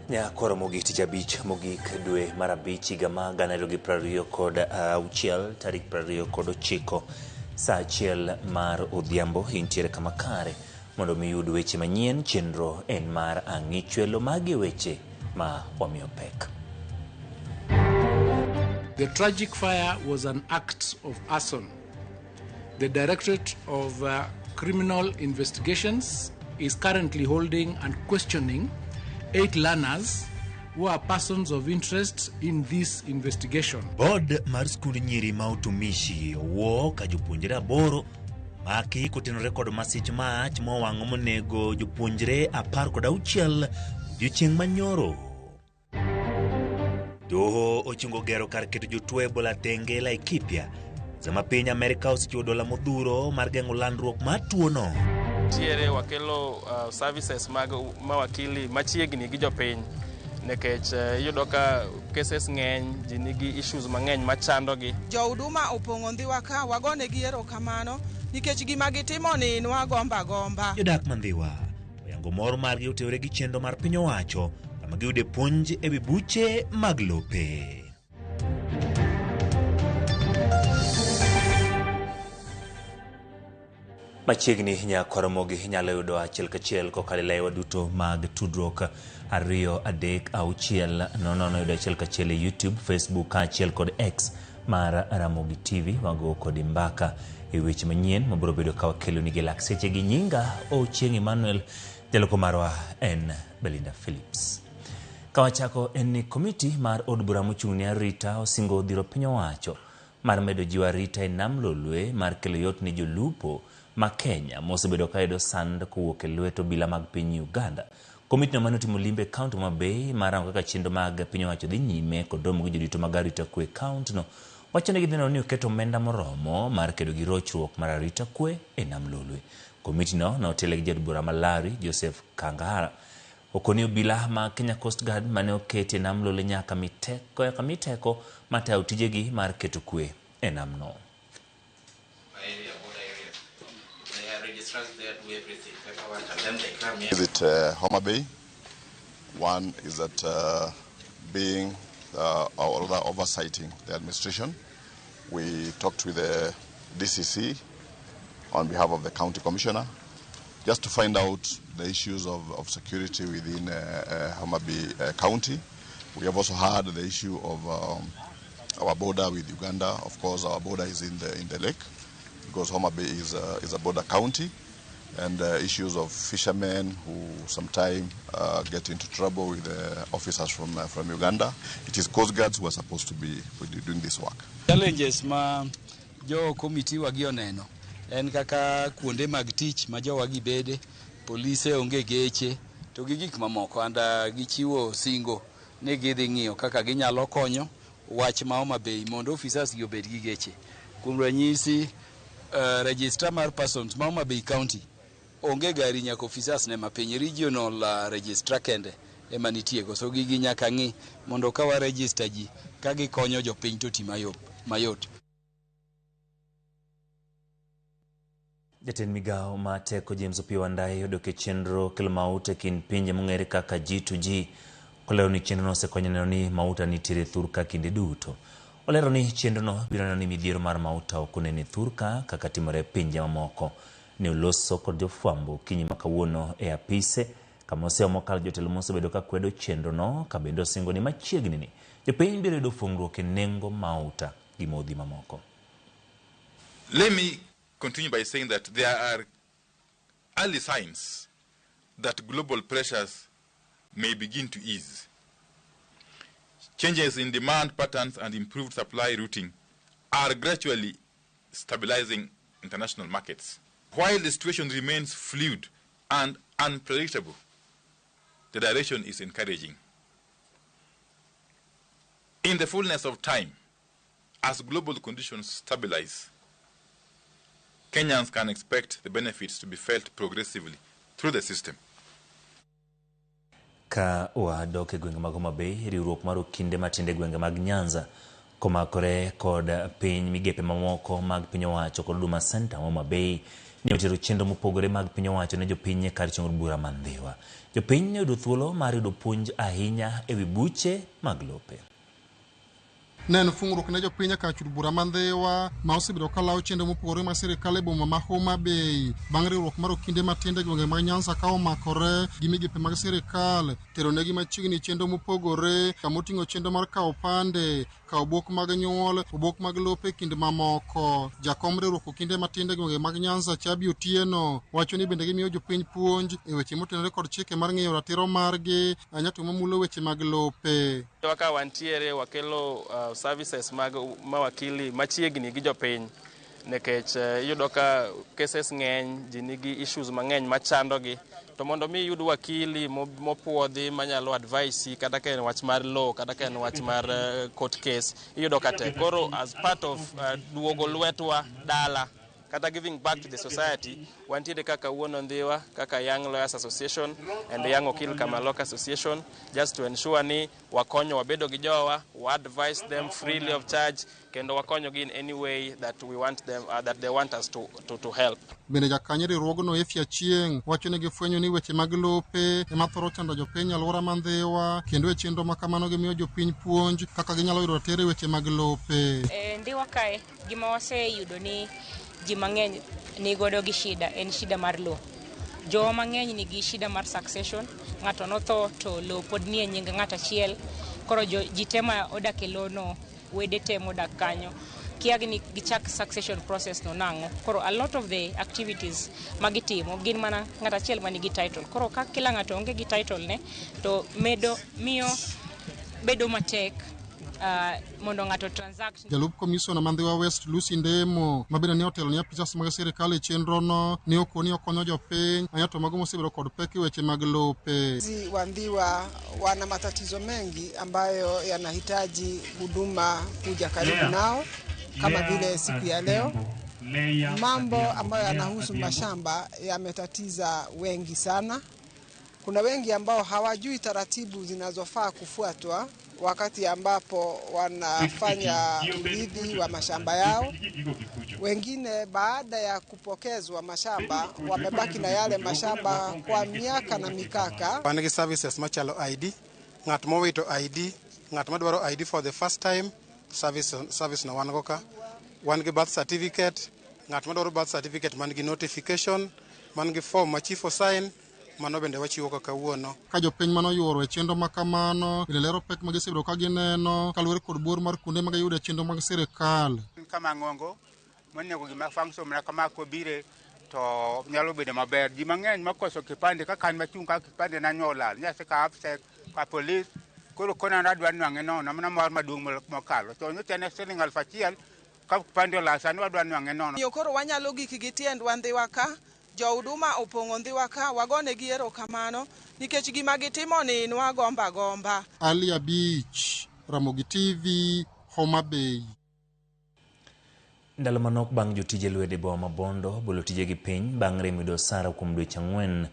Nyakoro mogik tich abich mogik dwe mar abich higa ma 2026 tarik 29 saa achiel mar odhiambo intiere kama kare mondo mi iyud weche manyien chenro en mar ang'ichwelo magi weche ma wamiyo pek. The tragic fire was an act of arson. The Directorate of Criminal Investigations is currently holding and questioning 8 learners who are persons of interest in this investigation. Board mar skund nyiri ma Utumishi owuo ka jopuonjre aboro maki kotenore kod masich mach mowang'o monego jopuonjre 16 odiochieng' manyoro. Doho ochungo gero kar keto jotuo Ebola tenge Laikipia sama piny Amerka osechiwo dola modhuro mar geng'o landruok mar tuono. Nitiere wakelo services mag mawakili machiegni gi jopiny nikech iyudo ka cases ng'eny, ji nigi issues mang'eny machandogi. Jo huduma opong'o Ndhiwa ka, wagonegi erokamano nikech gima gitimo ni nwagombo agomba. Jodak ma Ndhiwa oyango mor margi otewre gi chenro mar piny owacho kama giyude puonj e wi buche mag lope. Machiegni Nyakwaromogi inyalo yudo achiel kachiel kokalo e laiwa duto mag tudruok 2 3 6 0 0 yudo achiel kachiel e YouTube, Facebook kaachiel kod X mar Ramogi TV. Wago kodi mbaka e weche manyien mabiro bedo ka wakeloni gi lak seche gi nyinga Ochieng' Emmanuel, jaloko marwa en Belinda Phillips. Kawachako en ni komiti mar od bura mochung' ne arita osingo dhiro piny owacho mar medo jiwo arita e nam Lolwe mar kelo yot ne jolupo ma Kenya mosebedo ka yudo sand kowuok e lwet obila mag piny Uganda. Komitino mane otimo limbe e kaunti ma Homa Bay mar rango kaka chenro mag piny owacho dhi nyime kod romo gi jorito mag arita kwe e kauntino wacho ni gidhi neno ni oket omenda moromo mar kedo gi rochruok mar arita kwe e nam Lolwe. Komitino ne otele gi jaod bura ma Lari Joseph Kangara. Okoni obila mag Kenya Coast Guard mane oketi e nam Lolwe nyaka mi teko mar tayo tijegi mar keto kwe e namno. Visit Homa Bay. One is that being or rather oversighting the administration. We talked with the DCC on behalf of the county commissioner just to find out the issues of security within Homa Bay County. We have also had the issue of our border with Uganda. Of course, our border is in the lake because Homa Bay is a border county, and issues of fishermen who sometimes get into trouble with the officers from Uganda. It is Coast Guards who are supposed to be doing this work. Challenges ma jo committee wagi oneno en kaka kuonde mag tich ma jowagi bede, polise onge geche to gi gik mamoko, and gichiwo singo ni gidhi ng'iyo kaka ginyalo konyo wach ma Homa Bay mondo officers gi obed gi geche. Kuom ranyisi, registrar mar persons ma Homa Bay County onge gari nyaka officers ne mapiny, regional registrar kende ema nitie go. So gigi nyaka ng'i mondo ka wa register ji ka gikonyo jopiny to ti mayot. Jatend migawo ma teko James Opiyo Wandayi odok e chenro kelo mauta e kind pinje mong'ere kaka G2G kolero ni chenrono osekonyo neno ni mauta nitiere thurka kinde duto. Olero ni chenrono biro neno ni midhiero mar mauta ok onen e thurka kaka timore e pinje mamoko. Ne oloso kod jofwambo okinyi ma kawuono e apise kama oseyo mokalo jotelo mosebedo ka kwedo chenrono ka bende osingo ni machiegni ni jopiny biro yudo fungruok e nengo mauta gi modhi mamoko. Let me continue by saying that there are early signs that global pressures may begin to ease. Changes in demand patterns and improved supply routing are gradually stabilizing international markets. While the situation remains fluid and unpredictable, the direction is encouraging. In the fullness of time, as global conditions stabilize, Kenyans can expect the benefits to be felt progressively through the system. Ka wadok e gwenge mag Homa Bay, riwruok mar okinde matindo e gwenge mag Nyanza komakore kod piny migepe mamoko mag piny owacho kod Huduma Center Homa Bay Ne otero chenro mopogore mag piny owacho ne jopiny e kar chong bura ma Ndhiwa. Jopiny ne oyudo thuolo mar yudo puonj ahinya ewi buche mag lope. Ne en fung'ruok ne jopiny e kar chud bura ma Ndhiwa ma osebedo ka lawo chenro mopogore mag sirikal e boma ma Homa Bay bang' riwruok mar okinde matindo e gwenge mag Nyanza ka omakore gi migepe mag sirikal tero negi machiegni chenro mopogore kamoting'o chenro mar kawo pande, kawo obok mag nyuol, obok mag lope kind mamoko. Jakom riwruok okinde matindo e gwenge mag Nyanza Chabi Otieno wacho ni bende gimiyo jopiny puonj e weche motenore kod chike mar ng'eyo ratiro margi ahinya to mamulo weche mag lope. Kaka wantiere wakelo services mag mawakili machiegni gi jopiny nikech iyudo ka cases ng'eny, ji nigi issues mang'eny machandogi, to mondo mi iyud wakili mopuodhi manyalo advise kata ka en wach mar law kata ka en wach mar court case, iyudo ka tek. Koro as part of duogo lwetwa dala kata giving back to the society, wantiere kaka wuon Ndhiwa kaka Young Lawyers Association and the Young Okil Kamaloka Association, just to ensure ni wakonyo, wabedo gi jowa, wa advise them freely of charge, kendo wakonyogi in any way that we want them, that they want us to help. Bende jakanyo riwruogno Efia Chieng' wacho ni gifwenyo ni weche mag lope ema thoro chando jopiny e alwora ma Ndhiwa kendo e chenro ma kamano gimiyo jopiny puonj kaka ginyalo yudo ratiro e weche mag lope. E Ndhiwa kae gima waseyudo ni ji mang'eny ni godo gi shida en shida mar lowo. Jowa mang'eny nigi shida mar succession, ng'ato notho to lowo pod nie nying ng'at achiel, koro ji te ma odak e lono, wede te modak kanyo kia ni gichak succession process no nang'o. Koro a lot of the activities magitimo gin mana ng'at achiel manigi title. Koro ka kila ng'ato onge gi title ne to medo miyo bedo matek mondo ng'ato transact. Jalup komisona ma Ndhiwa West Lucy Ndemo ma bende ne otelo ne apisas mag sirikal e chenrono ne okoni okonyo jopiny ahinya to mago mosebedo kod pek e weche mag lope. Wa Ndhiwa wana matatizo mengi ambayo yanahitaji huduma kuja karibu nao, kama vile siku ya leo mambo ambayo yanahusu mashamba yametatiza wengi sana. Kuna wengi ambao hawajui taratibu zinazofaa kufuatwa wakati ambapo wanafanya urithi wa mashamba yao. Wengine baada ya kupokezwa mashamba wamebaki na yale mashamba kwa miaka na mikaka. Wan gi services machalo ID, ng'at mowito ID, ng'at madwaro ID for the first time, service no wan go ka. Wan gi birth certificate, ng'at madwaro birth certificate man gi notification, man gi form ma chief osign, mano bende wachiwo kaka kawuono. Ka jopiny manoyuoro e chenro ma kamano bende lero pek ma gisebedo ka gineno kaluwore kod bor mar kuonde ma giyudo e chenro mag sirikal. Kama ng'ongo monego gima function mana kama kobire to nyalo bedo maber. Ji mang'eny makoso kipande kaka an machung' ka kipande na nyolal nyase ka afsek ka polis koro kona adwa nwang'e nono mana mar maduong' mokalo to nyocha ne siling 1000 ka kipande olal sani wadwa nwang'e nono. Yo koro wanyalo gik gi tiendwa Ndhiwa ka, jo huduma opong'o Ndhiwa ka, wagonegi erokamano nikech gima gitimo ni nwagomba gomba. Ali Abich, Ramogi TV, Homa Bay. Ndalo manok bang' jotije lwedo e boma ma Bondo bolo tijegi piny bang' rem yudo osara kuom dweche 4,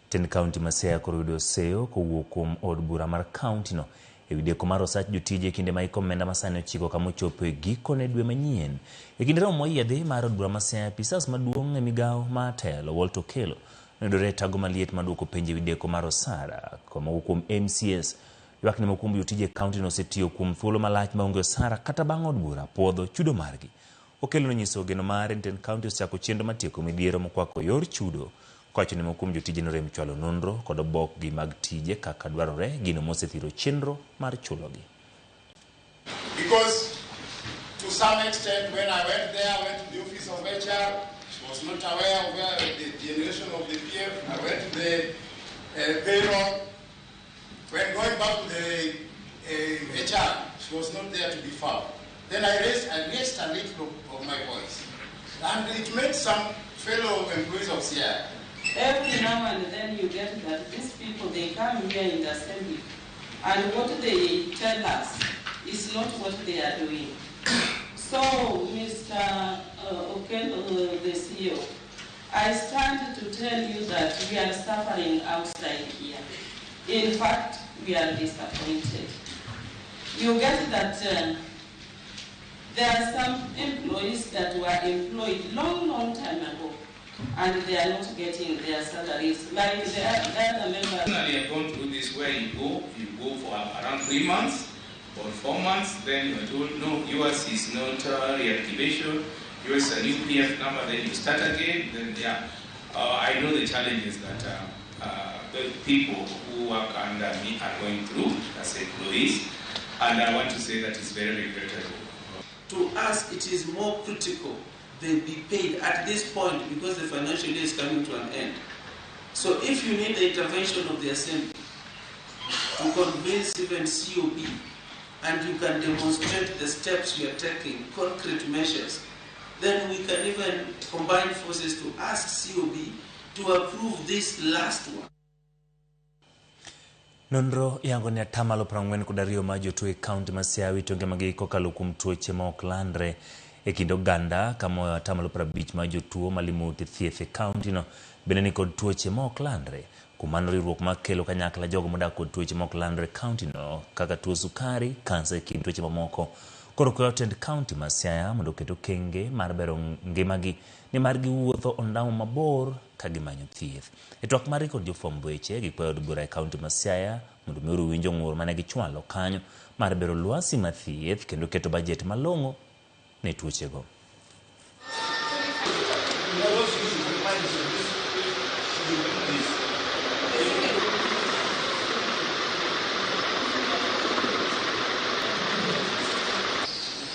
tend kaunti ma Siaya koro yudo seyo kowuok kuom od bura mar kaunti no ewi deko mar osach jotije kinde ma iko omenda masani ochiko kama ochopo e gikone dwe manyien. E kinde romo moyiedhi mar od bura ma Siaya, apisas maduong' e migawo mar telo Walter Okello noyudore e tago maliet maduoko penjo ewi deko mar osara moko kuom MCS. Ywak ni moko kuom jotije e kaunti no osetiyo kuom thuolo malach maonge osara kata bang' od bura puodho chudo margi. Okello nonyiso geno mare ni tend kaunti osechako chenro mar tieko midhiero mokwako yor chudo, kowacho ni moko kuom jotije norem chwalo nonro kod obokgi mag tije kaka dwarore, gino mosethiro chenro mar chulogi. Because to some extent when I went there, I went to the office of HR, she was not aware of where the generation of the PF, I went to the payroll. When going back to the HR, she was not there to be found. Then I raised a little of my voice, and it made some fellow employees of Siaya. Every now and then you get that these people, they come here in the assembly, and what they tell us is not what they are doing. So, Mr. Okello, the CEO, I stand to tell you that we are suffering outside here. In fact, we are disappointed. You get that there are some employees that were employed long, long time ago, and they are not getting their salaries. Like the other members. Personally, I've gone through this where you go for around 3 months or 4 months, then you are told, no, yours is not reactivation, yours is a new PF number, then you start again, then yeah. I know the challenges that the people who work under me are going through as employees, and I want to say that it's very regrettable. To us, it is more critical they be paid at this point because the financial year is coming to an end. So if you need the intervention of the assembly to convince even COB, and you can demonstrate the steps we are taking, concrete measures, then we can even combine forces to ask COB to approve this last one. Nonro yango ni 42% mar jotuo e kaunti ma Siaya wito ngimagi kokalo kuom tuoche ma ok landre e kind oganda, kamoyo 50% mar jotuo malimo ute thieth e kaunti no bende ni kod tuoche ma ok landre. Kuom mano, riwruok ma kelo kanyakla jogo modak kod tuoche ma ok landre e kaunti no kaka tuo sukari, kansa e kind tuoche mamoko, koro kwayo tend kaunti ma Siaya mondo oket okenge mar bero ngimagi nimar giwuotho ondamo mabor ka gimanyo thieth. E twak margi kod jofwamb weche, gikwayo od bura e kaunti ma Siaya mondo mi owinj ng'ur mane gichwalo kanyo mar bero lwasi mar thieth kendo keto bajet malong'o ne tuochego.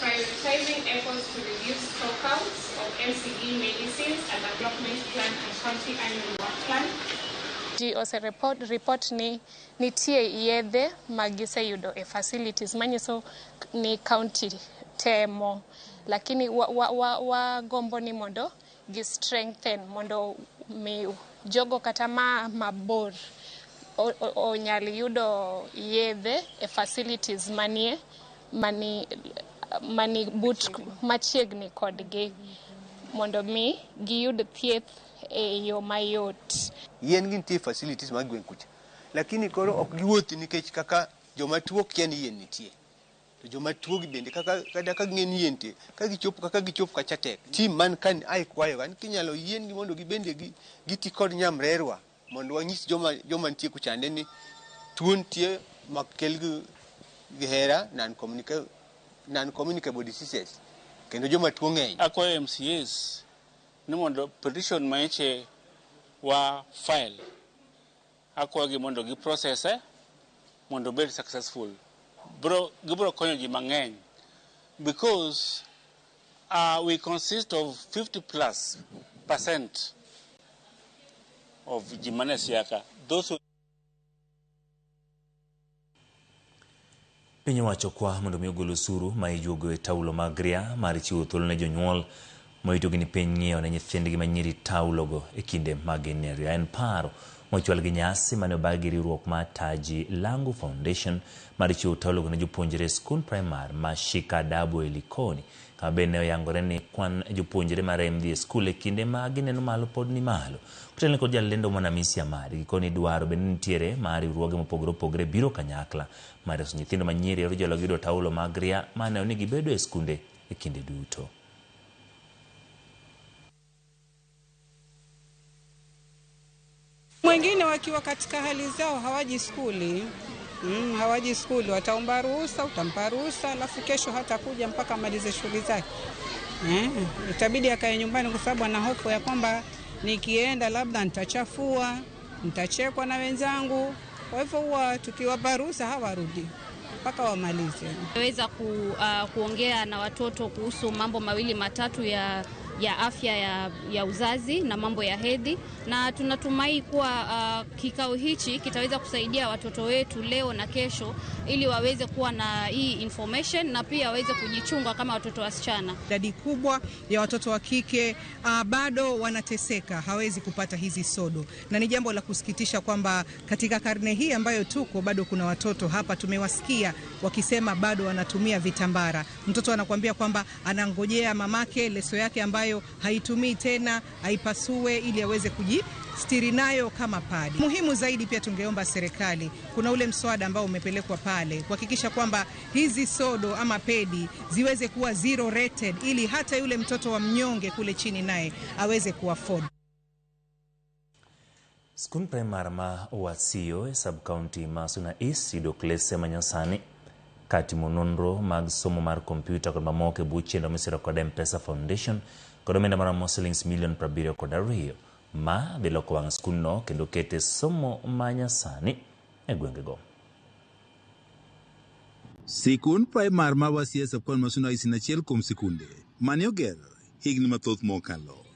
Prioritizing efforts to reduce stockouts of NCE medicines, a development plan and county annual work plan. Ji ose report ni nitie yedhe ma giseyudo e facilities manyiso ni county temo, lakini wagombo ni mondo gi strengthen mondo mi jogo kata ma mabor onyal yudo yedhe e facilities manie mani but machiegni kodgi mondo mi giyud thieth e yo mayot. Yien gi nitie facilities mag gweng' kucha, lakini koro ok giwuothi nikech kaka joma tuo kia ni yien nitie, to joma tuo gi bende kaka kata ka ging'e ni yien nitie, ka gichopo kacha tek. Team man kan ai kwayo gan kinyalo yien gi mondo gibende giti kod nyamrerwa mondo wanyis joma nitie kuchande ni tuo nitie makel gi hera non-communicable diseases kendo joma tuo ng'eny. Akwayo MCAs ni mondo petition maeche wa file, akwayogi mondo gi process mondo obed successful. Gibro konyo ji mang'eny because we consist of 50+% of ji mane Siaya. Those who Piny owacho kwa mondo mi ogol osuru ma ijuogo e taulo mag ria mar chiwo thuolo ne jonyuol moyutogi ni piny ng'iewo ne nyithindgi manyiri taulogo e kinde mag gin e ria. En paro mochwal gi nyasi mane obag gi riwruok mar Taji Langu Foundation mar chiwo taulogo ne jopuonjre e skund primar ma Shika Adabu e Likoni, kama bende ne oyangore ni kwan jopuonjre marem dhi e skul e kinde ma gineno malo pod ni malo. Kotelne kod jalendo Mwanamisi Amadi, gikoni dwaro bende nitiere mar riwruoge mopogore opogore biro kanyakla mar reso nyithindo manyiri e jolo yudo taulo mag ria maneno ni gibedo e skunde e kinde duto. Mwingine wakiwa katika hali zao hawaji skuli. Hawaji skuli, wataomba ruhusa, utampa ruhusa, alafu kesho hatakuja mpaka amalize shughuli zake. Itabidi akae nyumbani kwa sababu ana hofu ya kwamba nikienda labda nitachafua, nitachekwa na wenzangu. Kwa hivyo huwa tukiwapa ruhusa hawarudi mpaka wamalize. Weza kuongea na watoto kuhusu mambo mawili matatu ya afya ya uzazi na mambo ya hedhi, na tunatumai kuwa kikao hichi kitaweza kusaidia watoto wetu leo na kesho ili waweze kuwa na hii information na pia waweze kujichunga kama watoto wasichana. Idadi kubwa ya watoto wa kike bado wanateseka, hawezi kupata hizi sodo, na ni jambo la kusikitisha kwamba katika karne hii ambayo tuko bado kuna watoto hapa tumewasikia wakisema bado wanatumia vitambara. Mtoto anakuambia kwamba anangojea mamake leso yake ambayo haitumii tena aipasue ili aweze kujistiri nayo kama padi. Muhimu zaidi pia tungeomba serikali, kuna ule mswada ambao umepelekwa pale kuhakikisha kwamba hizi sodo ama pedi ziweze kuwa zero rated ili hata yule mtoto wa mnyonge kule chini naye aweze kuafford. Skund primar ma Wasiyo e sub-county ma Suna East yudo klese manyasani ka timo nonro mag somo mar kompyuta kod mamoko e bwo chenro misiro kod M-Pesa Foundation kod omenda maromo silings milion 72 ma dhi loko wang' skundno kendo kete somo manyasani e gwengego. Sikund primar ma Wasiyo e sub-county ma Suna East en achiel kuom sikunde mane oger higni mathoth mokalo.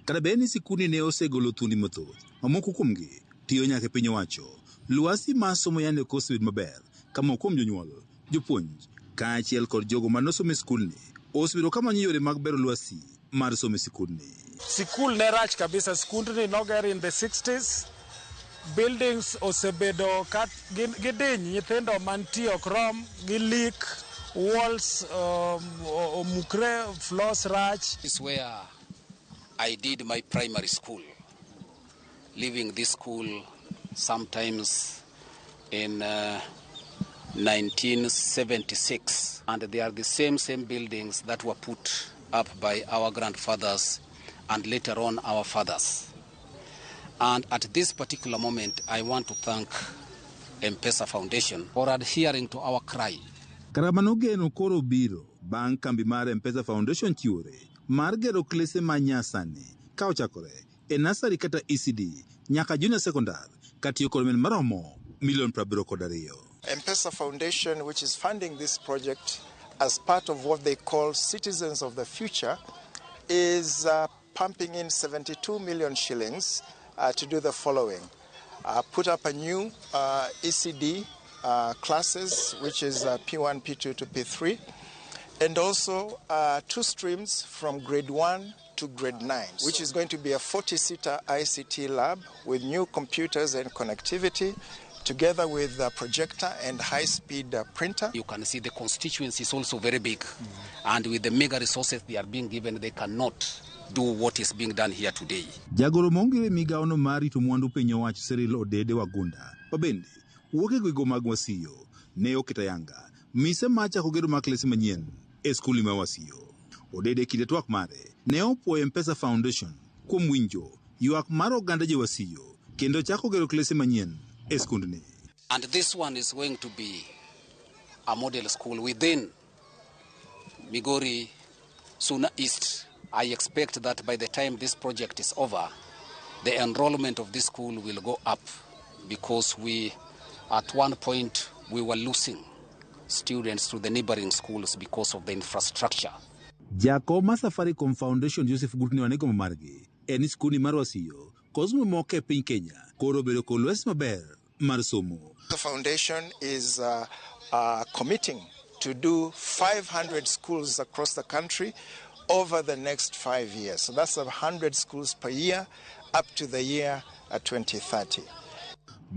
Kata bed ni sikundni ne osegolo thuondi mathoth, ma moko kuomgi tiyo nyaka e piny owacho, lwasi mar somo yande ok osebedo maber ka moko kuom jonyuol, jopuonj kaachiel kod jogo mane osomo e skundni osebedo ka manyo yore mag bero lwasi mar somo e sikundni. Sikul ne rach kabisa, skundni noger in the 60s, buildings osebedo ka gidiny, nyithindo mantie ok rom, gi leak, walls omukre, floors rach. This is where I did my primary school, leaving this school sometimes in 1976, and they are the same buildings that were put up by our grandfathers and later on our fathers. And at this particular moment, I want to thank M-Pesa Foundation for adhering to our cry. Kata mano geno koro biro bang' kambi mar M-Pesa Foundation chiwore mar gero klese ma nyasani ka ochakore e nursery kata ECD nyaka junior secondary katiyo kod omenda maromo milion 72. M-Pesa Foundation, which is funding this project as part of what they call Citizens of the Future, is pumping in 72 million shillings to do the following. Put up a new ECD classes, which is P1, P2 to P3, and also 2 streams from grade 1 to grade 9, which is going to be a 40-seater ICT lab with new computers and connectivity, together with a projector and high-speed printer. You can see the constituency is also very big, and with the mega resources they are being given, they cannot do what is being done here today. Jagoro mongire migawono mar rito mwandu piny owacho Cyril Odede Wagunda, ma bende wuok e gwenge mag Wasiyo, ne oketo ayanga mise mar chako gedo mar klese manyien e skul ma Wasiyo. Odede kinde twak mare ne opuoyo M-Pesa Foundation kuom winjo ywak mar oganda jo Wasiyo kendo chako gero klese manyien e skundni. And this one is going to be a model school within Migori Suna East. I expect that by the time this project is over, the enrollment of this school will go up, because we, at one point, we were losing students to the neighboring schools because of the infrastructure. Jakom mar Safaricom Foundation Joseph Gutni onego margi en ni skundni mar Wasiyo kod skunde moko e piny Kenya koro obedo kod lwasi maber mar somo. The foundation is committing to do 500 schools across the country over the next 5 years. So that's 100 schools per year up to the year 2030.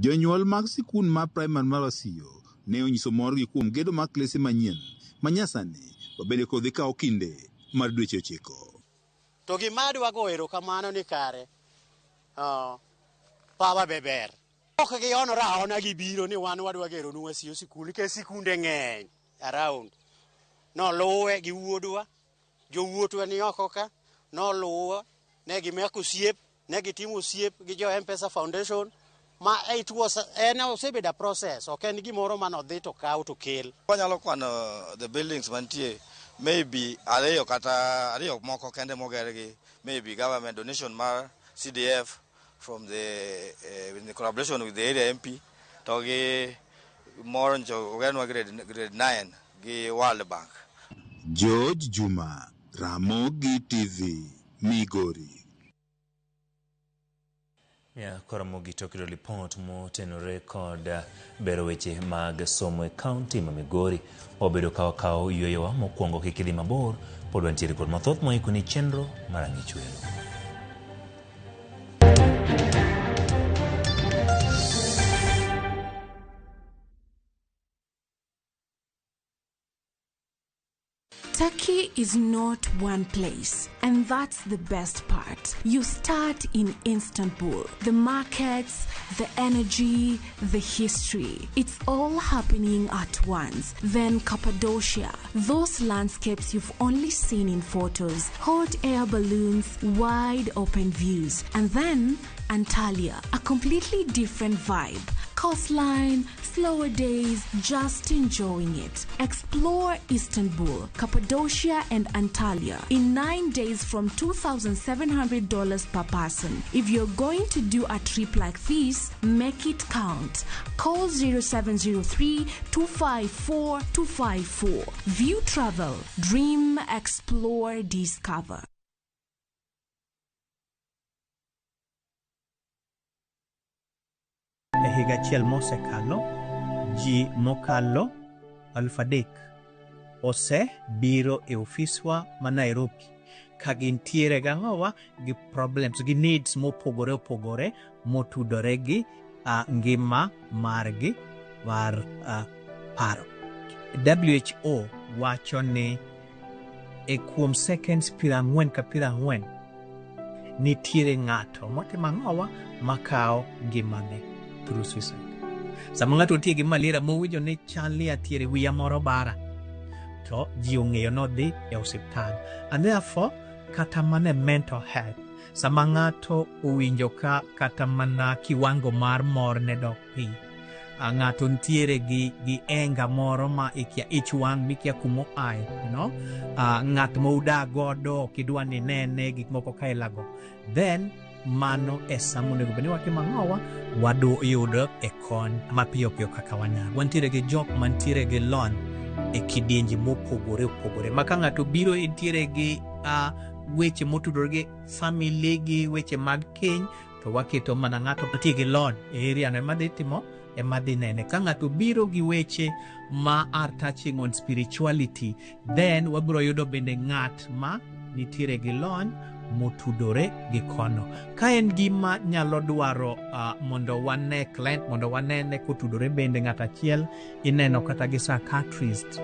Jonyuol mag sikund mar primary mar Wasiyo ne onyiso morgi kuom gedo mar klese manyien ma nyasani wabedo kod dhi kawo kinde mar dweche 9. To gima adwa go erokamano ni kare pawa be ber. Ok gionora aona gibiro ni wan wadwa geronu Wasiyo sikul nikech sikunde ng'eny around. Noluwe gi wuodwa, jowuotwa ni oko ka, noluwa, ne gimako osiep, ne gitimo osiep gi jo M-Pesa Foundation. Ma it was en osebedo a process, ok en gimoro manodhi to kaw to kel. Wanyalo kwano the buildings mantie maybe ariyo kata ariyo moko kende moger gi maybe government donation mar CDF from the in the collaboration with the area MP to gi moro ncho ogenwa grade 9 gi World Bank. George Juma, Ramogi TV, Migori. Ya Karamogi tokiro lipot motenore kod bero weche mag somo e kaunti ma Migori. Wabedo ka wakawo yweyowa mokwongo kik idhi mabor, pod wantiere kod mathoth moikoni chenro mar Ang'ich Welo. Turkey is not one place, and that's the best part. You start in Istanbul. The markets, the energy, the history. It's all happening at once. Then Cappadocia, those landscapes you've only seen in photos, hot air balloons, wide open views. And then Antalya, a completely different vibe. Coastline, slower days, just enjoying it. Explore Istanbul, Cappadocia, and Antalya in 9 days from $2,700 per person. If you're going to do a trip like this, make it count. Call 0703 254 254. View Travel. Dream, explore, discover. E higa achiel mosekalo, ji mokalo 3,000 osebiro e ofiswa ma Nairobi ka gintiere gang'owa gi problems gi needs mopogore opogore motudore gi ngima margi mar paro. WHO wacho ni e kuom seconds 40 ka 40 nitiere ng'ato motimo ang'owa makawo ngimane through suicide. Sama ng'ato nitie gi malaria mowinjo ni chal ni atiere wiya moro bara, to ji ong'eyo nodhi e osiptal. And therefore, kata mana e mental health, sama ng'ato owinjo ka kata mana kiwango mar mor ne dok piny, ng'ato nitiere gi enga moro ma ikia ich wang' mikia kumoaye, you know? Ng'at ma udak godo ok idwa ni nene gik moko kailago, then mano e sama onego bed ni watimo ang'owa wadu yudo e kony mapiyo piyo kaka wanyalo. Wantiere gi jok mantiere gi lony e kidienje mopogore opogore ma ka ng'ato biro entiere gi weche motudore gi family gi weche mag keny to waketo mana ng'ato mantie gi lony e area no ema dhi timo ema dhi nene. Ka ng'ato biro gi weche ma are touching on spirituality, then wabiro yudo bende ng'at ma nitiere gi lony motudore gi kono. Ka en gima nyalo dwaro mondo wane client, mondo wanene kotudore bende ng'at achiel ineno kata gi psychiatrist.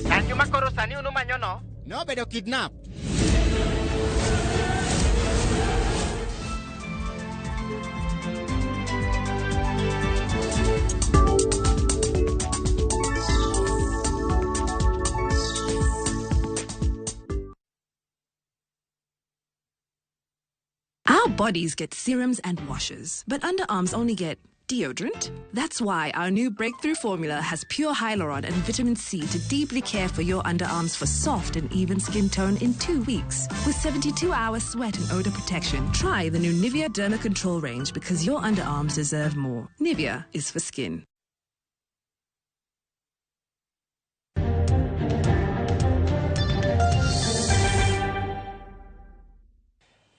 Kanyo makoro sani unu manyono nobedo kidnap. Our bodies get serums and washes, but underarms only get deodorant. That's why our new breakthrough formula has pure hyaluron and vitamin C to deeply care for your underarms for soft and even skin tone in 2 weeks. With 72-hour sweat and odor protection, try the new Nivea Derma Control range because your underarms deserve more. Nivea is for skin.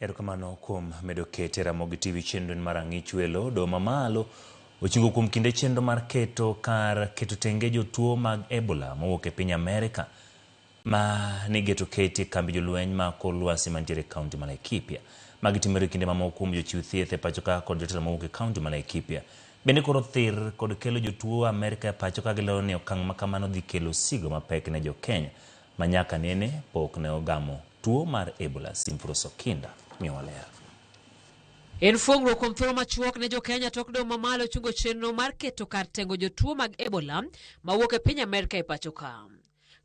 Erokamano kuom medo kete Ramogi TV chenro mar Ang'ich Welo. Doho mamalo ochungo kuom kinde chenro mar keto kar keto tenge jotuo mag Ebola mowuok e piny Amerka ma nigeto keti e kambi jolweny ma kor lwasi mantiere e kaunti ma Laikipia. Magi timore e kinde mamoko kuom jochiw thieth e pacho ka kod jotelo mowuok e kaunti ma Laikipia. Bende koro thir kod kelo jotuo Amerka e pacho ka gilero ni okang' ma kamano dhi kelo sigo mapek ne jo Kenya ma nyaka nene pok ne ogamo tuo mar Ebola. Simfros Okinda miyowa ler. En fuong'ruok kuom thuolo machuok ne jo-Kenya tok doho mamalo chungo chenro mar keto kar tengo jotuo mag Ebola mawuok e piny Amerka e pacho ka.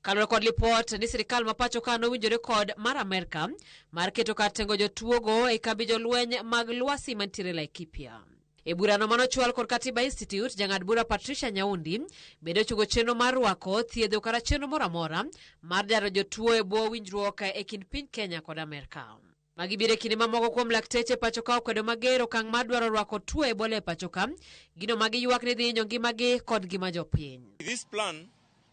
Kaluwore kod lipot ni sirikal ma pacho ka nowinjore kod mar Amerka mar keto kar tengo jotuogo e kambi jolweny mag lwasi mantiere Laikipia. E burano manochwal kod Katiba Institute, jang'ad bura Patricia Nyaundi bende ochungo chenro mar rwako, thiedho kata chenro moro amora mar daro jotuo e bwo winjruok e kind piny Kenya kod Amerka. Magi biro e kinde mamoko kuom lakteche pacho ka okwedo mager okang' mar dwaro rwako tuo Ebola e pacho ka, gino ma giywak ni dhi hinyo ngimagi kod ngima jopiny. This plan,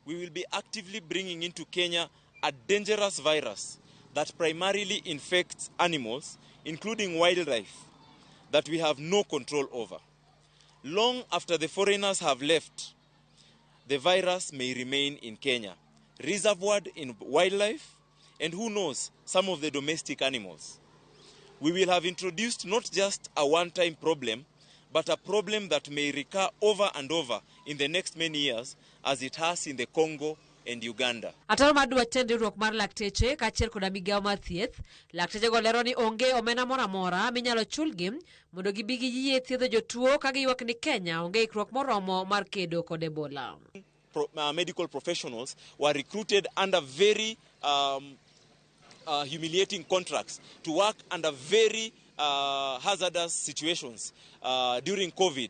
we will be actively bringing into Kenya a dangerous virus that primarily infects animals, including wildlife, that we have no control over. Long after the foreigners have left, the virus may remain in Kenya, reservoired in wildlife and who knows, some of the domestic animals. We will have introduced not just a one-time problem, but a problem that may recur over and over in the next many years, as it has in the Congo and Uganda. Ataro mar dwach tend riwruok mar lakteche kaachiel koda migawo mar thieth, laktechego lero ni onge omenda moro amora minyalo chulgi mondo gibi giyie thiedho jotuo ka giywak ni Kenya onge ikruok moromo mar kedo kod Ebola. Medical professionals were recruited under very humiliating contracts to work under very hazardous situations during COVID.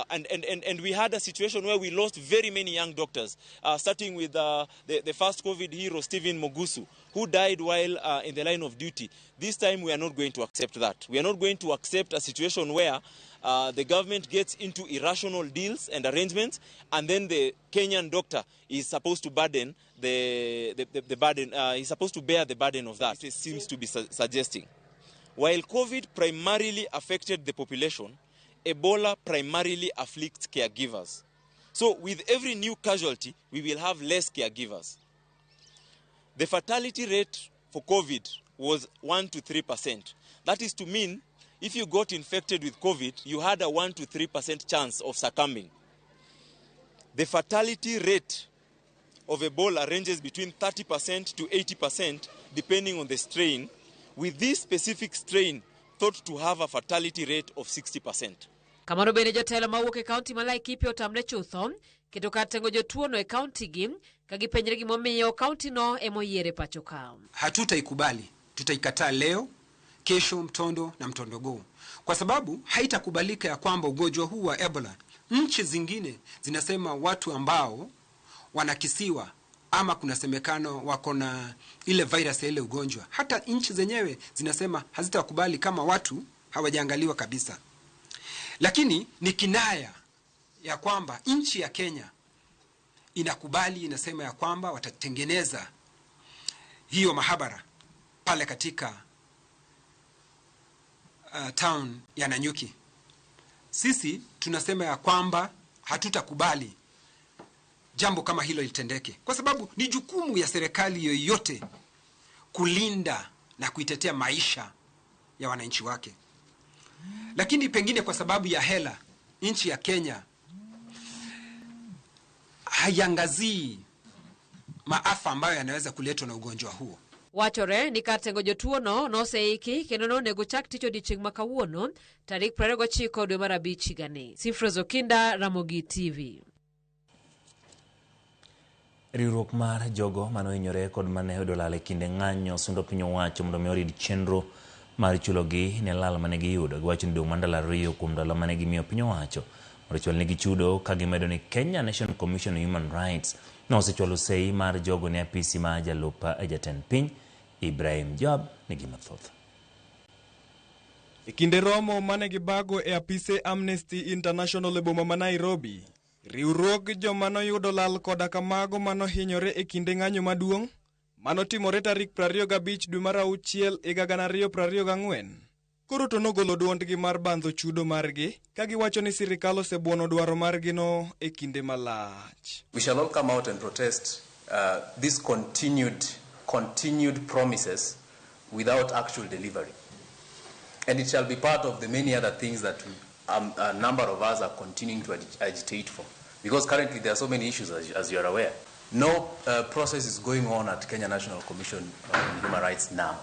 And we had a situation where we lost very many young doctors, starting with the first COVID hero, Stephen Mogusu, who died while in the line of duty. This time we are not going to accept that. We are not going to accept a situation where the government gets into irrational deals and arrangements, and then the Kenyan doctor is supposed to burden the burden, he's supposed to bear the burden of that. It seems to be suggesting. While COVID primarily affected the population, Ebola primarily afflicts caregivers. So with every new casualty, we will have less caregivers. The fatality rate for COVID was 1 to 3%. That is to mean if you got infected with COVID, you had a 1 to 3% chance of succumbing. The fatality rate of Ebola ranges between 30% to 80%, depending on the strain, with this specific strain thought to have a fatality rate of 60%. Kamano bende jotelo mawuok e kaunti ma Laikipia otamre chutho keto kar tengo jotuono e kaunti gi ka gipenjre gimomiyo kaunti no emoyier e pacho ka. Hatutaikubali, tutaikataa leo, kesho Mtondo na Mtondogoo, kwa sababu haitakubalika ya kwamba ugonjwa huu wa Ebola, nchi zingine zinasema watu ambao wanakisiwa ama kunasemekano wako na ile virus ya ile ugonjwa, hata nchi zenyewe zinasema hazitakubali kama watu hawajaangaliwa kabisa. Lakini ni kinaya ya kwamba nchi ya Kenya inakubali, inasema ya kwamba watatengeneza hiyo mahabara pale katika town ya Nanyuki. Sisi tunasema ya kwamba hatutakubali jambo kama hilo litendeke, kwa sababu ni jukumu ya serikali yoyote kulinda na kuitetea maisha ya wananchi wake. Lakini pengine kwa sababu ya hela, nchi ya Kenya haiangazii maafa ambayo yanaweza kuletwa na ugonjwa huo. Wachore ni kar tengo jotuono noseiki kendo nonego chak tich odiechieng' ma kawuono tarik 29 dwe mar 5 higani. Sifroz Okinda, Ramogi TV. Riwruok mar jogo manohinyore kod mane oyudo lal e kinde ng'anyo sundo piny owacho mondo mi orid chenro mar chulogi ne lal mane giyudo. Giwacho ni dong' mar ndalo 2 kuom ndalo mane gimiyo piny owacho mondo ochwalnegi chudo, ka gimedo ni Kenya National Commission on Human Rights nosechwalo sei mar jogo ne apisi mar jalup jatend piny Ibrahim Joab nigi mathoth. E kinde romo mane gibago e apise Amnesty International e boma ma Nairobi, riwruog joma noyudo lal koda kamago manohinyore e kinde ng'anyo maduong' manotimore tarik 25 dwe mar 6 higa 2024. Koro to nogolo duondgi mar bandho chudo margi ka giwacho ni sirikal osebuono dwaro margi no e kinde malach. We shall all come out and protest these continued promises without actual delivery. And it shall be part of the many other things that a number of us are continuing to agitate for. Because currently there are so many issues, as you are aware. No process is going on at Kenya National Commission on Human Rights now.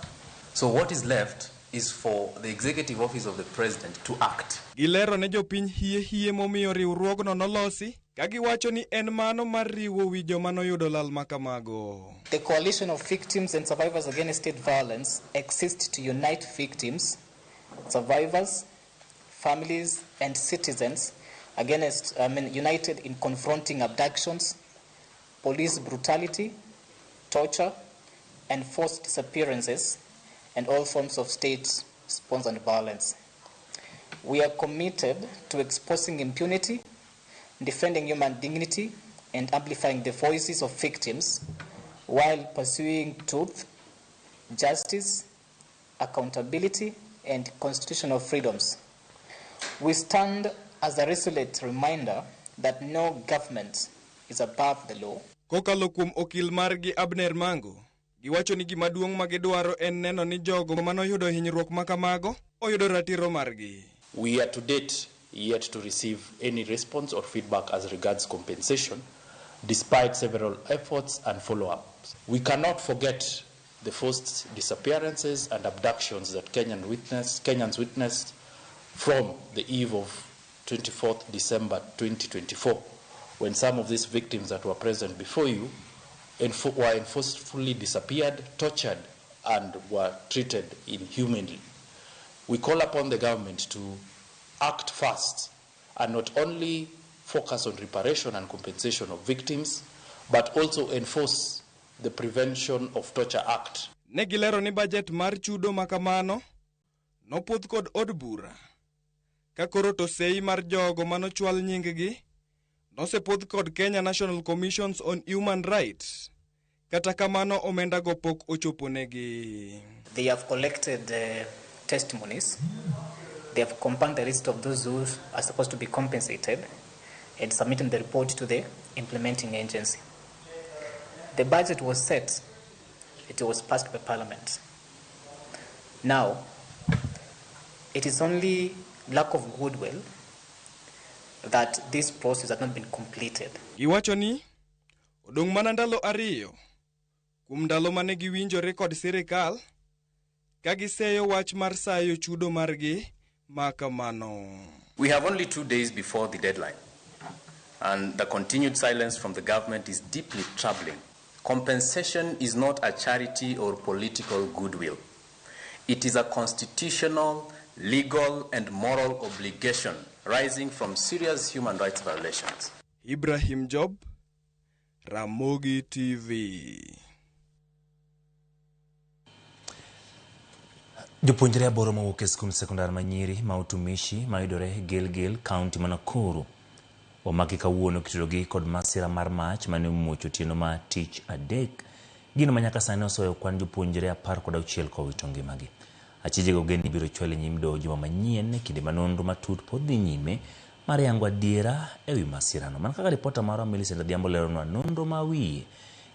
So what is left is for the Executive Office of the President to act. Gilero ne jopiny hie hie momiyo riwruogno nolosi ka giwacho ni en mano mar riwo wi joma noyudo lal makamago. The Coalition of Victims and Survivors Against State Violence exists to unite victims, survivors, families, and citizens against, united in confronting abductions, police brutality, torture, and forced disappearances, and all forms of state-sponsored violence. We are committed to exposing impunity, defending human dignity, and amplifying the voices of victims while pursuing truth, justice, accountability, and constitutional freedoms. We stand as a resolute reminder that no government is above the law. Kokalo kuom okil margi Abner Mango, Giwacho ni gima duong' ma gidwaro en neno ni jogo manoyudo hinyruok ma kamago oyudo ratiro margi. We are to date yet to receive any response or feedback as regards compensation, despite several efforts and follow-ups. We cannot forget the forced disappearances and abductions that Kenyans witnessed from the eve of 24th December 2024, when some of these victims that were present before you were forcefully disappeared, tortured, and were treated inhumanly. We call upon the government to act fast and not only focus on reparation and compensation of victims, but also enforce the Prevention of Torture Act. Ne gilero ni bajet mar chudo makamano nopuodh kod od bura. Ka koro to sei mar jogo manochwal nying-gi nosepuodh kod Kenya National Commission on Human Rights. Kata kamano omenda go pok ochopo negi. They have collected testimonies. They have compiled the list of those who are supposed to be compensated and submitted the report to the implementing agency. The budget was set. It was passed by Parliament. Now, it is only lack of goodwill that this process has not been completed. Giwacho ni odong' mana ndalo 2 kuom ndalo mane giwinjore kod sirikal ka giseyo wach mar sayo chudo margi ma kamano. We have only 2 days before the deadline, and the continued silence from the government is deeply troubling. Compensation is not a charity or political goodwill. It is a constitutional, legal, and moral obligation rising from serious human rights violations. Ibrahim Job, Ramogi TV. Jopuonjre 8 mowuok e skund sekondar ma Nyiri ma Utumishi mayudore Gilgil, kaunti ma Nakuru omaki kawuono kitudogi kod masira mar mach mane omuoch otieno ma tich adek. Gino ma nyaka sani osoyo kwan jopuonjre 16 kowito ngimagi. Achijego geni biro chwal e nyim doho juma manyien kinde ma nonro matut pod dhi nyime mar yango adiera ewi masirano. Mana kaka ripota marwa Millicent Adhiambo leronwa, nonro ma wiye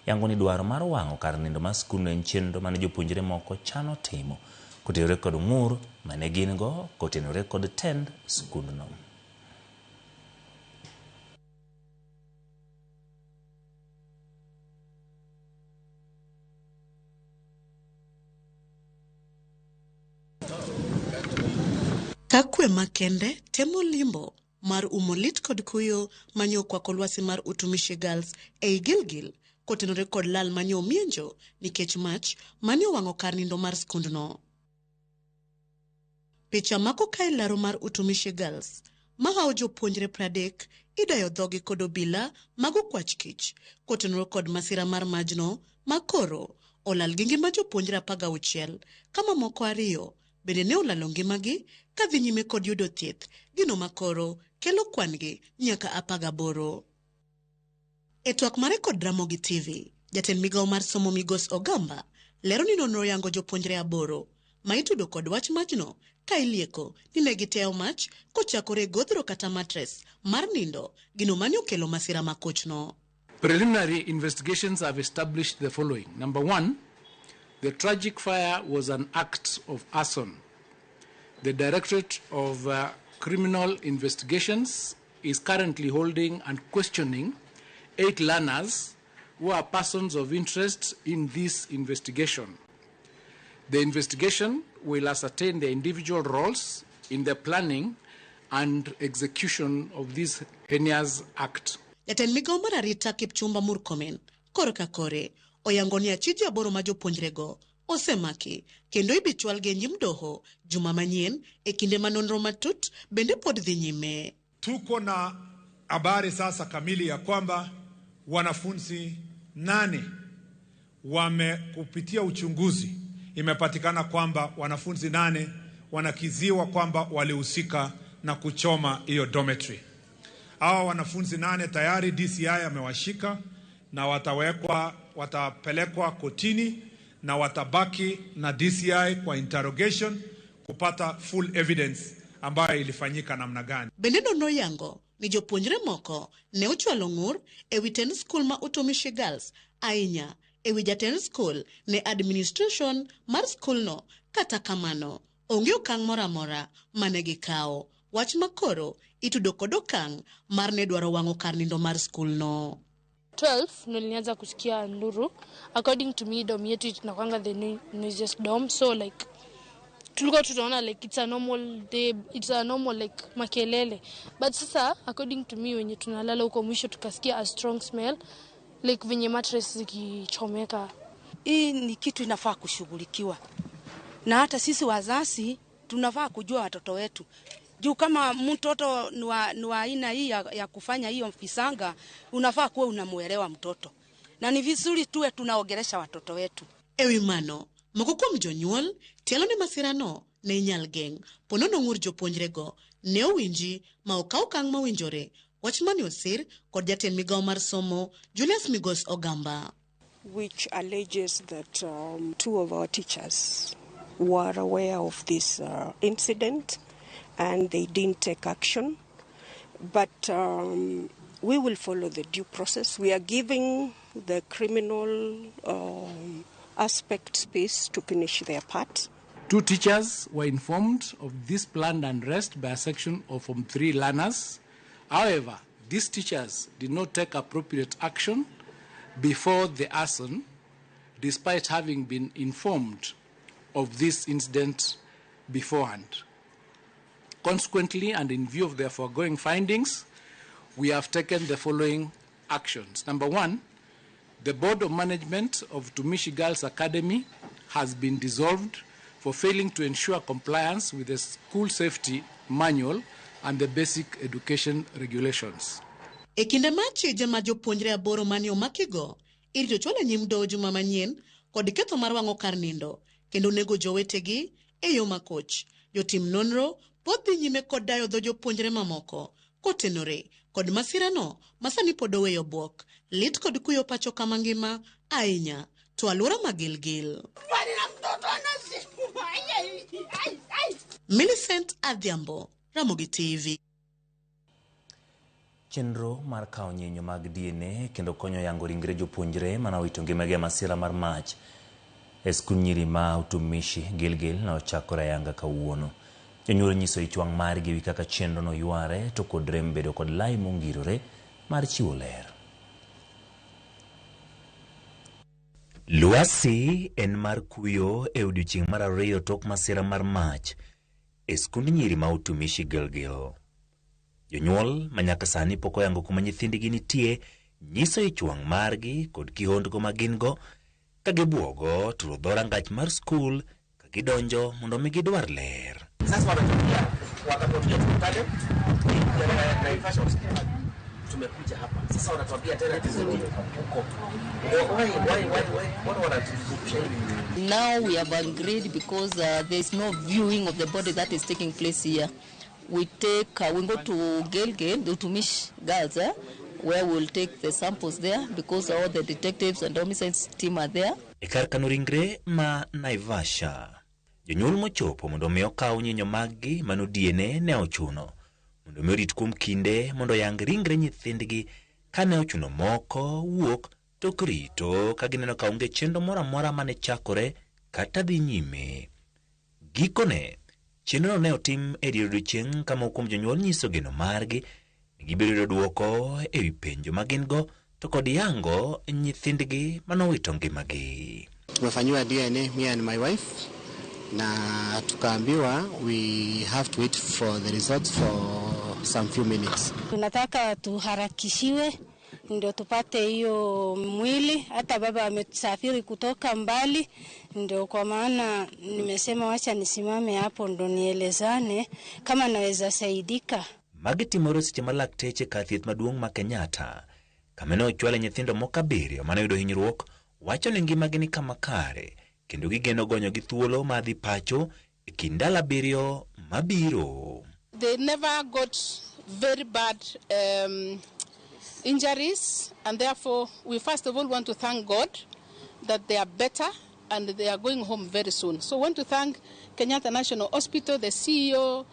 yango ni dwaro mar wang'o kar nindo mar skundno en chenro mane jopuonjre moko chano timo kotenore kod ng'ur mane gin go kotenore kod tend skundno. Ka kwe makende temo limbo mar umo lit kod kuyo mane okwako lwasi mar Utumishi Girls ei Gilgil kotenore kod lal mane omienjo nikech mach mane owang'o kar nindo mar skundno. Picha mako kae laro mar Utumishi Girls mahawo jopuonjre 30 idayo dhogi kod obila mag okwach kich kotenore kod masira mar majno makoro olal gi ngima jopuonjre 16 kama moko 2 bende ne olalo ngimagi kadhi nyime kod yudo thieth, gino makoro kelo kwan-gi nyaka 18. E twak mare kod Ramogi TV, jatend migawo mar somo Migos Ogamba lero ni nonro yango jopuonjre 8 ma itudo kod wach majno ka ilieko ni ne giteyo mach kochakore e godhro kata matres mar nindo, gino mane okelo masira makochno. Preliminary investigations have established the following. Number 1, the tragic fire was an act of arson. The Directorate of Criminal Investigations is currently holding and questioning 8 learners who are persons of interest in this investigation. The investigation will ascertain their individual roles in the planning and execution of this heinous act. Jatend migawo mar arita Kipchumba Murkomen korka kore oyango ni achije 8 ma jopuonjrego osemaki kendo ibichwalgi e nyim doho juma manyien e kinde ma nonro matut bende pod dhi nyime. Tuko na habari sasa kamili ya kwamba wanafunzi 8 wamekupitia uchunguzi, imepatikana kwamba wanafunzi 8 wanakiziwa kwamba walihusika na kuchoma hiyo dormitory. Hawa wanafunzi 8 tayari DCI amewashika na watapelekwa kotini na watabaki na DCI kwa interrogation kupata full evidence ambayo ilifanyika namna gani. Bende nonro yango ni jopuonjre moko ne ochwalo ng'ur e wi tend skul ma Utumishi Girls ahinya e wi jatend skul ne administration mar skulno. Kata kamano, onge okang' moro amora mane gikawo. Wach makoro itudo kod okang' mar ne dwaro wang'o kar nindo mar skulno. 12 ndo nilianza kusikia nduru. According to me, dom yetu inakwanga the noisiest dom, so like tulikuwa tunaona like it's a normal day, it's a normal like makelele, but sasa according to me, wenye tunalala huko mwisho tukasikia a strong smell like venye mattress zikichomeka. Hii ni kitu inafaa kushughulikiwa, na hata sisi wazazi tunafaa kujua watoto wetu juu kama mtoto ni wa aina hii ya kufanya hiyo visanga, unafaa kuwa unamuelewa mtoto, na ni vizuri tuwe tunaongelesha watoto wetu. Ewi mano, moko kuom jonyuol tielo ni masirano ne inyal geng' ponono ng'ur jopuonjrego ne owinji ma okaw okang' mowinjore. Wach mane osir kod jatend migawo mar somo Julius Migos Ogamba, which alleges that two of our teachers were aware of this incident and they didn't take action. But we will follow the due process. We are giving the criminal aspect space to finish their part. Two teachers were informed of this planned unrest by a section of Form 3 learners. However, these teachers did not take appropriate action before the arson, despite having been informed of this incident beforehand. Consequently, and in view of their foregoing findings, we have taken the following actions. Number one, the Board of Management of Utumishi Girls Academy has been dissolved for failing to ensure compliance with the school safety manual and the basic education regulations. E kinde mar chije ma jopuonjre 8 mane omakigo irito chwal e nyim doho juma manyien kod ketho mar wang'o kar nindo kendo nego jowetegi e yo makoch. Jotim nonro pod dhi nyime kod dayo dho jopuonjre mamoko kotenore kod masirano masani pod oweyo bwok, lit kod kuyo pacho kama ngima ahinya to alwora ma Gilgil. Millicent Adhiambo, Ramogi TV. Chenro mar kawo nyinyo mag DNA kendo konyo yango ringre jopuonjre mane owito ngimagi e masira mar mach e skund nyiri ma Utumishi Gilgil ne ochakore ayanga kawuono. Jonyuol nyiso ich wang' margi ewi kaka chenrono yware to kod rem bedo kod lai mongirore mar chiwo ler. Lwasi en mar kuyo e odiochieng' mar ariyo tok masira mar mach e skund nyiri ma Utumishi Gilgil. Jonyuol ma nyaka sani pok oyango kuma nyithindgi nitie nyiso ich wang' margi kod kihondko ma gin go ka gibuogo turo dhorangach mar skul ka gidonjo mondo mi gidwar ler. Sasa wanatuambia watakuja tukutane Naivasha Hospital. Tumekuja hapa. Sasa wanatuambia tena tuzidi huko. Why mbona wanatuzungusha hivi? Now we have agreed because there is no viewing of the body that is taking place here. We go to Gilgil, the Utumishi girls, where we'll take the samples there because all the detectives and homicides team are there. E kar kano ringre ma Naivasha, jonyuol mochopo mondo mi okaw nyinyo maggi mano DNA ne ochuno mondo mi orit kuom kinde mondo yang ringre nyithindgi kane ochuno moko wuok tok rito ka gineno ka onge chenro moro amora mane chakore kata dhi nyime. Gikone, chenrono ne otim e dier odiechieng' ka moko kuom jonyuol nyiso geno margi ni gibiro yudo dwoko ewi penjo ma gin go to kod yango nyithindgi manowito ngimagi. Tumefanyiwa DNA, me and my wife, na tukaambiwa we have to wait for the results for some few minutes. Tunataka tuharakishiwe ndio tupate hiyo mwili. Hata baba amesafiri kutoka mbali, ndio kwa maana nimesema wacha nisimame hapo ndo nielezane kama naweza saidika. Magi timore seche ma lakteche kar thieth maduong' ma Kenyatta kama ne ochwale nyithindo moko 7 mane oyudo hinyruok wacho ni ngimagi ni kama kare kendo gigeno gonyogi thuolo mar dhi pacho e kind ndalo 7 mabiro. They never got very bad injuries, and therefore we first of all want to thank God that they are better and they are going home very soon. So we want to thank Kenyatta National Hospital, the CEO,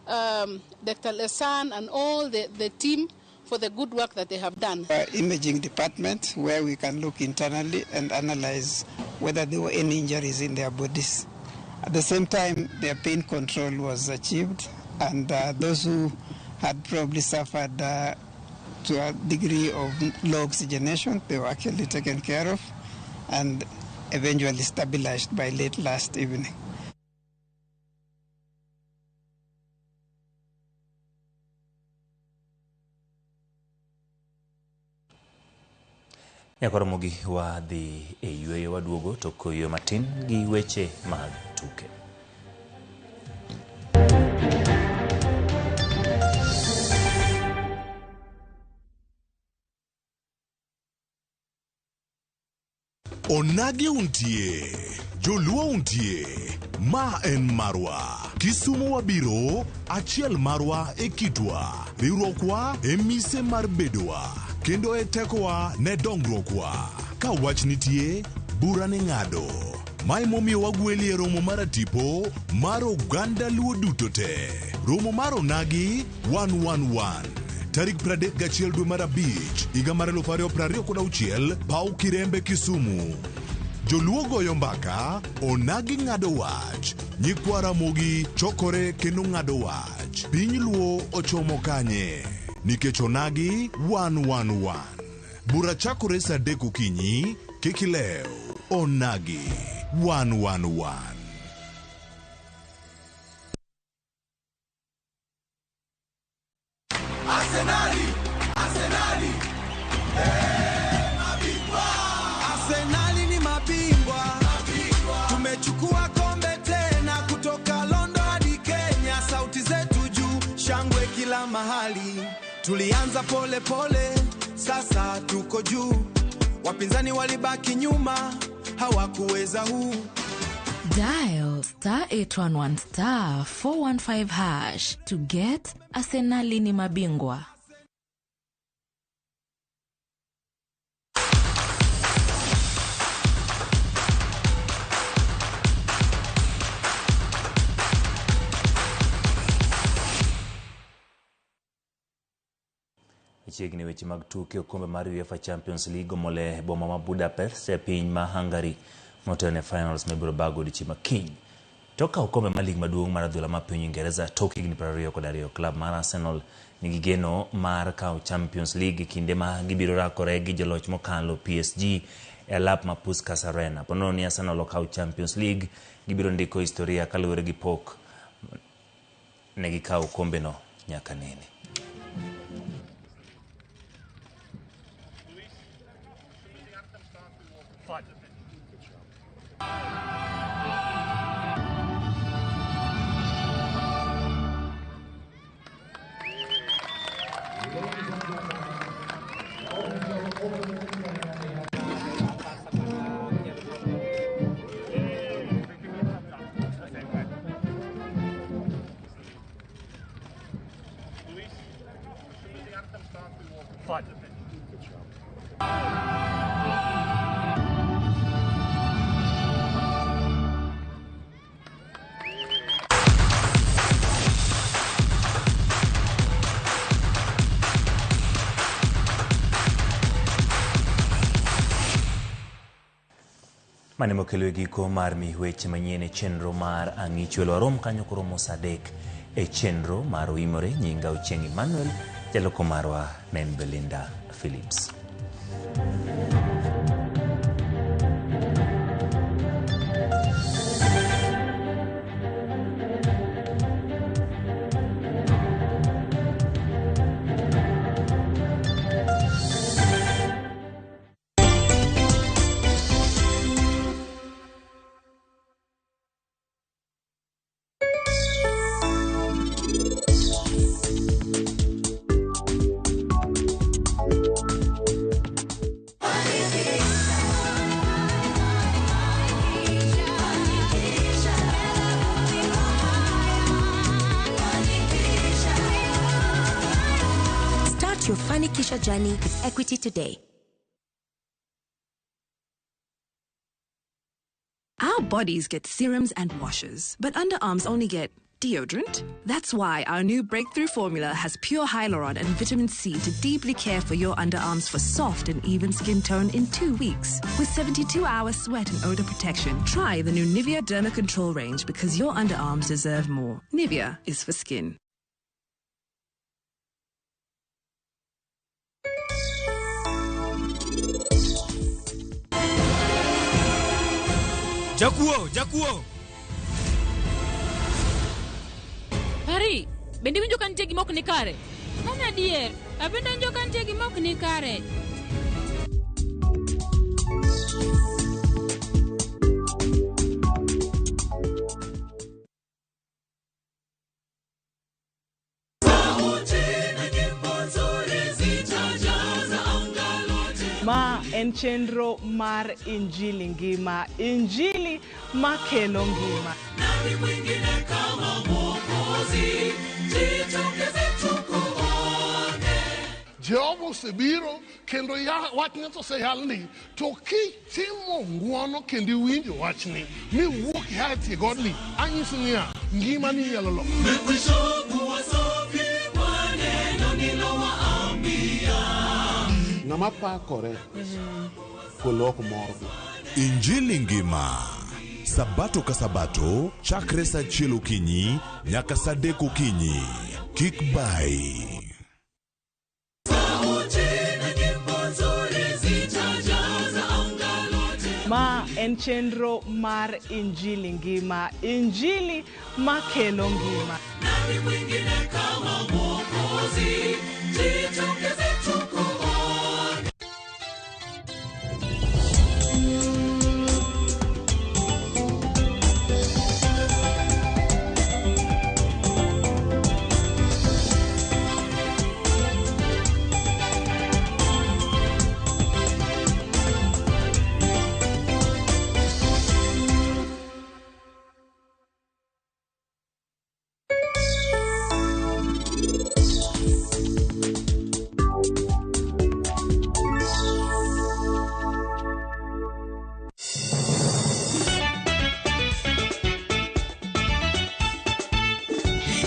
Dr. Lesan, and all the team for the good work that they have done. Imaging department where we can look internally and analyze whether there were any injuries in their bodies. At the same time, their pain control was achieved, and those who had probably suffered to a degree of low oxygenation, they were actually taken care of and eventually stabilized by late last evening. Nyakoromogi wadhi e yweyo waduogo to koyo matin gi weche mag tuke. Onagi untie, Joluo untie, ma en marwa. Kisumu wabiro, achiel marwa e kitwa. Riwruokwa e mise mar bedowa, kendo e tekowa ne dongruokwa. Ka wach nitie, bura ni ng'ado. Mae momiyo wagweli e romo mar atipo mar oganda Luo duto te. Romo mar Onagi 111. Tarik 31 dwe mar abich higa mar 2026 paw Kirembe Kisumu. Joluo goyo mbaka, Onagi ng'ado wach. Nyikwa Ramogi chokore kendo ng'ado wach. Piny Luo ochomo kanye? Nikech Onagi 111. Bura chakore saa 3 okinyi, kik ilew. Onagi 111. Arsenali, Arsenali, mabingwa. Arsenali ni mabingwa. Tumechukua kombe tena kutoka London hadi Kenya, sauti zetu juu, shangwe kila mahali. Tulianza pole pole, sasa tuko juu. Wapinzani walibaki nyuma, hawakuweza huu. Dial star 811 star 415 hash to get Arsenali ni mabingwa. Chiegni weche mag tuke okombe mar UEFA Champions League omole boma ma Budapest e piny ma Hungary motelo ne finals mibiro bago odiechieng' ma kiny. Tok kawo okombe mar lig maduong' mar adhula ma piny Uingereza tok higni 22, klab mar Arsenal nigi geno mar kawo Champions League e kinde ma gibiro rakore gi joloch mokalo PSG e alap ma Puskas Arena. Po nono ni Arsenal okawo Champions League, gibiro ndiko historia kaluwore gi pok ne gikawo okombeno nyaka nene. Mane mokelo e giko mar mi weche manyien e chenro mar Ang'ichwelo. Warom kanyo koromo saa 3 e chenro mar Oimore. Nyinga Ochieng' Emmanuel, jaloko marwa ne en Belinda Phillips. Start your Fanikisha journey with Equity today. Our bodies get serums and washes, but underarms only get Deodorant? That's why our new breakthrough formula has pure hyaluron and vitamin C to deeply care for your underarms for soft and even skin tone in 2 weeks. With 72-hour sweat and odor protection, try the new Nivea Derma Control range because your underarms deserve more. Nivea is for skin. Jakuo, jakuo. Pari, bende iwinjo ka nitie gima ok ni kare? Mano adier, abende awinjo ka nitie gima ok ni kare. Ma en chenro mar Injili Ngima, Injili makelo ngima. Nani mwingine kama Mwokozi? Jitokeze tukuone. Jehova osebiro kendo ya, wachne to oseyalni to kitimo ng'wono kendo iwinjo wachni miwuok ia e tie godni anyisi niya ngimani nyalo lokore. Mmekwisha kuwa safi kwa neno nilowaambia. Ng'ama pakore polo ok morgo. Injili Ngima. Sabato ka sabato, chakre saa achiel okinyi nyaka saa adek okinyi. Kik bai. Sauti na nyimbo nzuri zitajaza anga lote. Ma en chenro mar Injili Ngima, Injili makelo ngima. Nani mwingine kama Mwokozi? Jitokeze tukuone.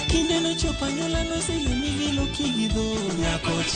Kinde nochopo anyuola noseyie ni gilo kigi.